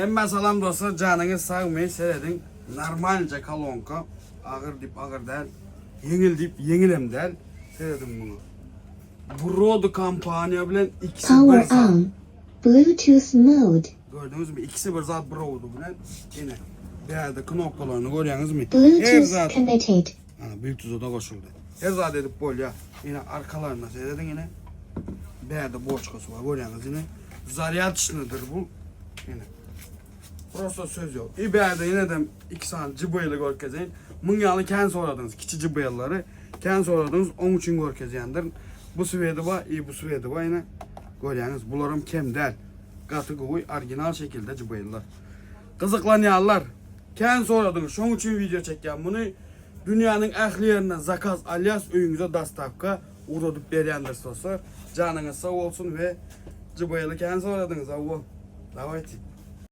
Hemmä salam dostlar janyňyz sagmy serediň normalja kolonka agyr diýip agyr däl ýeňil diýip ýeňilem däl serediň muňa Brody kompaniýa bilen ikisi bir Power zat on. Bluetooth mode. gördüňizmi ikisi bir zat Brody bilen ine bärde knopkalaryny görýäňizmi her Bluetooth zat connected. Ana Bluetooth-a da goşuldy. Her zat edip bolýar. Ine arkalaryna serediň ine. Bärde boçkasy bar görýäňiz ine. Zarýadçnydyr bu. Ine. Prosta söz ýok. I bärde ýene-de iki sany JBL-i görkezeýin. Muň ýaly kän soradyňyz kiçi JBL-lary. Kän soradyňyz oň üçin görkezýändirin. Bu swedi bar, i bu swedi bar ine. Görýäňiz bularam kem däl. Gaty gowy original şekilde JBL-ler. Gyzyklanýanlar kän soradyňyz şoň üçin wideo çekýän muny. Dünýäniň ähli ýerinden zakaz alýas öýüňize dostawka ugradyp berýändiris dostlar. Janyňyz sag bolsun we JBL-i kän soradyňyz hawa. Dawayte.